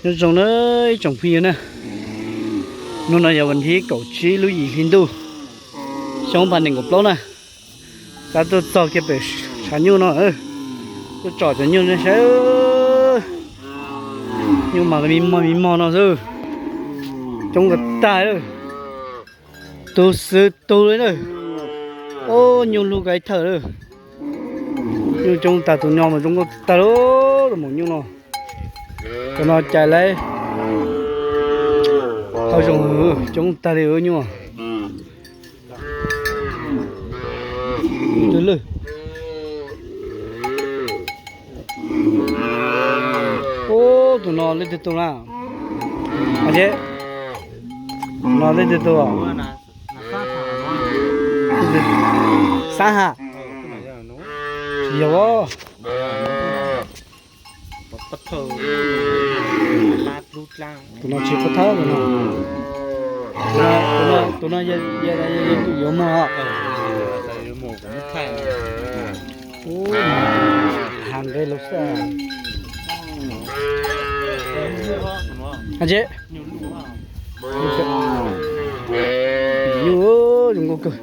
Nyob zoo na ib tsoom phooj ywg na, hnub no yog vas thib kaum tsib lub yim hli ntuj, xyoo phav nees nkaum plaub na. Tab tuaj txog kiag pem tshav nyuj no, tuaj tsom cov nyuj no saib. Nyuj mas me mog me mog no xwb, coob tag tag lawm. Tus xwb tus li na. Ub, nyuj lug kais thawm lawm. Nyuj coob tag, tus no mas zoo nkauj tag lawm, tus maum nyuj no. Tus no cais lawm. Hauv zoov coob tag li nyuj. Twb lwj. Ub, tus no leej twg tus na? Ces tus no leej twg tus? Xab ha? Tsis yog. Tus no tsis pub thawb tus no. Tus no, tus no yog tus yuav muag os. Ub, has nqe lus xwb. Ces nyuj zoo nkauj kawg.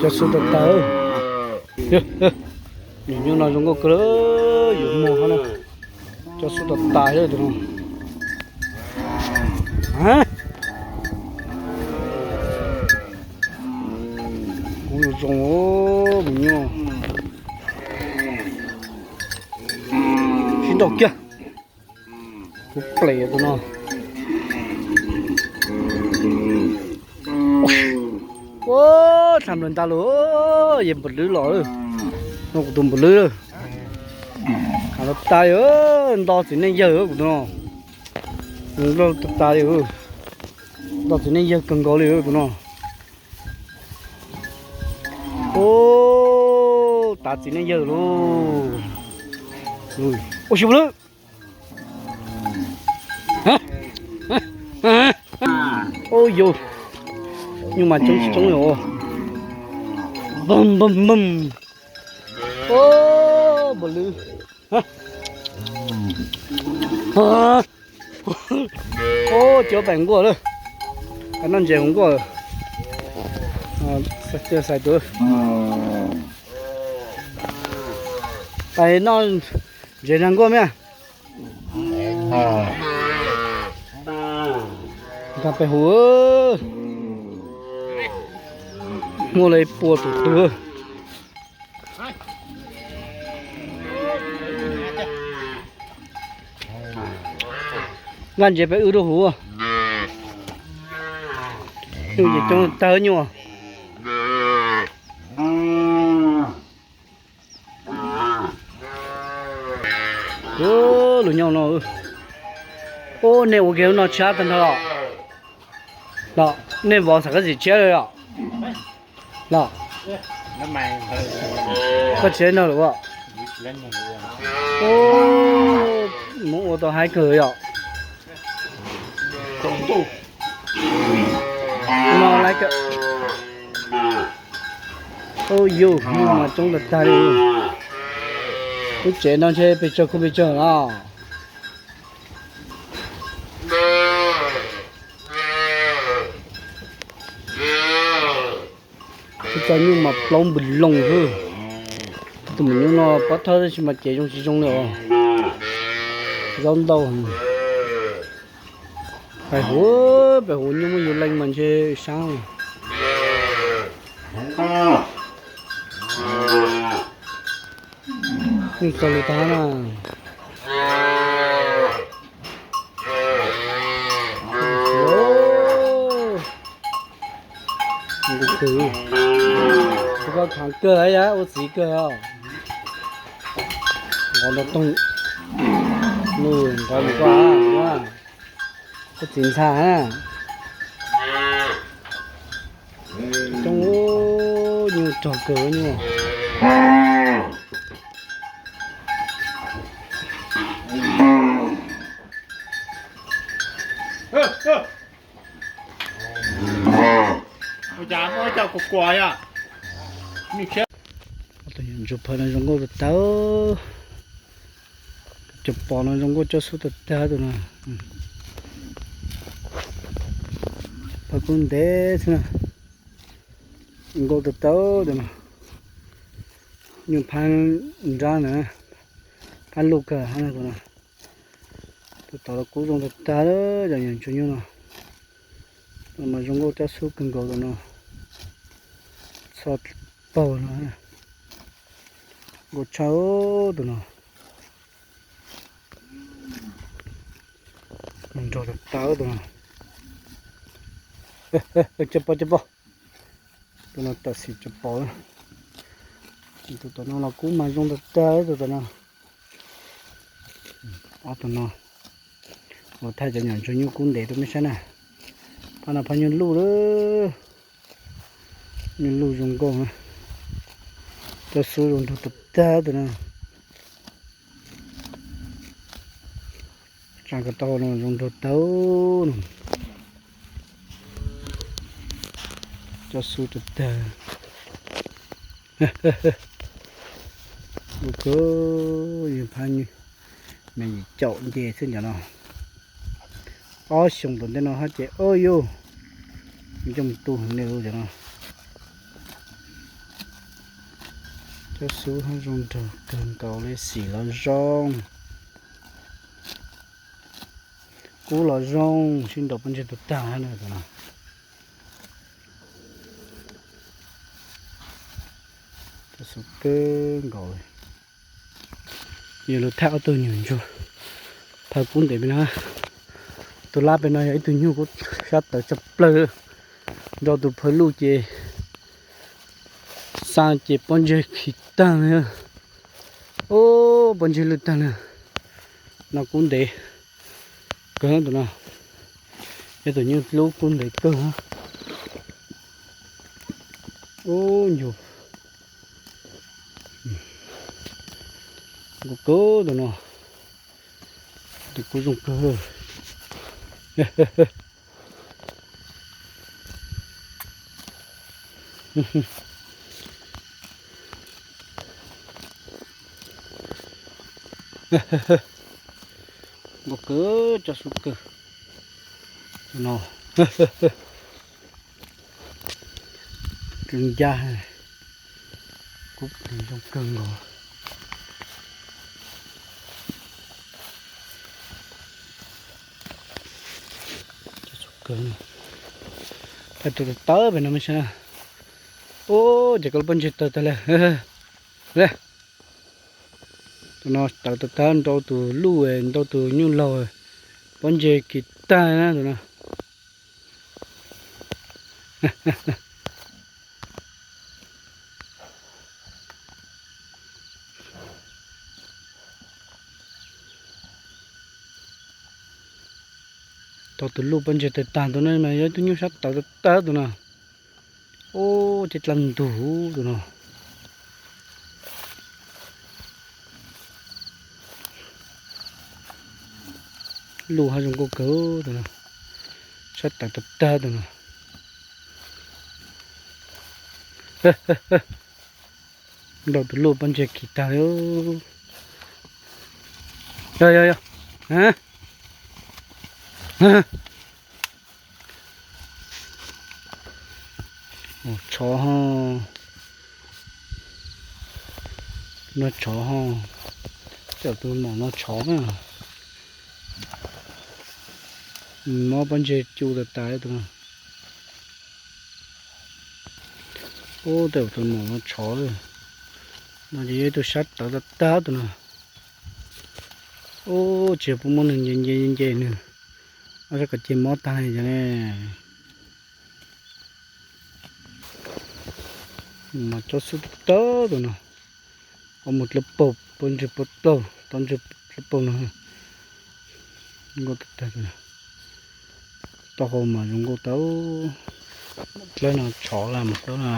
Cov xub tas tas. Nyuj no zoo nkauj kawg, yuav muag hov na. Cov xub tas tas thiab tus no. Kuv zoo zoo, kuv nyuj sib nrauj kiag. Kuv plam tus no. Ua, tham lawm ntag lauj, yog npawg lwb los lawm. No kuv tus npawg lwb lawm. Tham lawm tas, nto txiv neej yawg kuv tus no. Nto tas tas li, nto txiv neej yawg kawg nkaus li tus no. Ua, tas txiv neej yawg lauj. Ua si npawg lwb. Ua yus, nyuj mas coob tsis coob li os. Npawg lwb. Ua, cov pais nkuaj lawm. Pais noj ntses hauv nkuaj. Xais tus. Pais noj ntses nag nkuaj me. Nkag pem hauv. Muaj li pua tus tug. Nkag ntses pem wb rau hauv. Nyuj ces coob tag nyuj. Lub nyoog no. Ub, nej ua ke lub no tshab tag nrho los? Los nej vov xam khab zim tshiab li los? Los koj tsis nrog lawm as? Ub, muab ua tau haib kawg yom. No lawm. Ub, yus nyuj mas coob tag tag li. Lub tsev no ntshe pes tsawg kuj pes tsawg no. Ib co nyuj mas plaub npws loo xwb. Tus maum nyuj no pob thawj tab sis mas ces zoo tsis zoo li os. Zaub ntau. Pais hauv, pais hauv nyuj muaj yus leej mas ntshe sab. Nyuj txog li tag na. Tus koj khav kawg yam ua txiv kawg os. Nqos nrov toog. Nws nrov mus koj, koj txiv ntxhais. Coob, nyuj rog kawg nyuj. Ntsuag phawj no zoo nkauj tag tag. Cov pos no zoo nkauj cob xub tag tag tus no. Phaj kub ntev xwb na. Nkauj tag tag tus no. Nyuj phab nrab na, phab luj kawg hab tus no. Tus tod los kub zoo tag tag, cov nyuam ntsuag nyuj no. Tus no mas zoo nkauj cob xub kawg nkaus tus no. Txho paug no, nkauj tshaj tus no. Nrog tag tag tus no. Cov pos, cov pos. Tus no tam sim cov pos. Tus tom no los kub mas zoo tag tag tus tom no. Ob tus no los thaij cov nyuam ntsuag nyuj kub ntev rau mej saib na. Phaj no phaj nyuj luj lawm. Nyuj luj zoo nkauj na. Cob xub zoo nraug tag tag tus no. Tsaa ko taub hau no zoo nraug tag no. Cob xub tag tag. Ua kawg, yog phab nyuj me yim caum nce xwb ntawm no. Ob xyoos tom ntej no hab ces ua yuj, coj mus tu heev li tus no. Cob xub hab zoo nraug kawg nkaus li, xim los zoo, kub los zoo, sib nraus pob ntseg tag tag na. Cob xub kawg nkaus li. Yog lug thaij ob tug nyuam ntsuag phaj kub ntev pem no. Tus lab pem no yog ib tug nyuj kub sab tawv tshaj plawg, nrau tus phaj luj ces xaa ces pob ntseg khi tag li. Ub, pob ntseg lwj tag li. No kub ntev kawg tus no. Yog tus nyuj lub kub ntev kawg. Ub, ncug kub kawg tus no. Tus kub zoo kawg. Nkauj kawg, cob xub kawg. Tus no, tus ncaj, kub zoo kawg nkaus. Thaij tus tawv pem no mej saib na. Ub, ces koj lub pob ntseg tawv tag li. Tus no tawv tag tag, nrau tus luj, nrau tus nyuj laug, pob ntseg khi tag na tus no. Tau tus luj pob ntseg tawv tag tus no mas yog ib tug nyuj sab tawv tawv tus no. Ub, ces dlab ntug tus no. Luj hab zoo nkauj kawg tus no. Sab tawv tawv tag tus no. Nrau tus luj pob ntseg khi tag li. Yog, yog, yog. Tshov ho. Noj tshov ho. Coj tus maum no tshov na. Mob pob ntseg cu tas tas tus no. Ub, tej zaum tus maum no tshov. No ces yog ib tug sab tawv tag tag tus no. Ub, tsis yog puab muab nws nce nce nce nws, ob sab ko ces mob tag li ne. Mas cob xub tawv tus no. Ob mus dlawb paug, pob ntseg plaub, tau ntseg dlawb paug no. Nkauj tag tag. Taub hau mas zoo nkauj tau. Dlawb no tshov la mus dlawb no.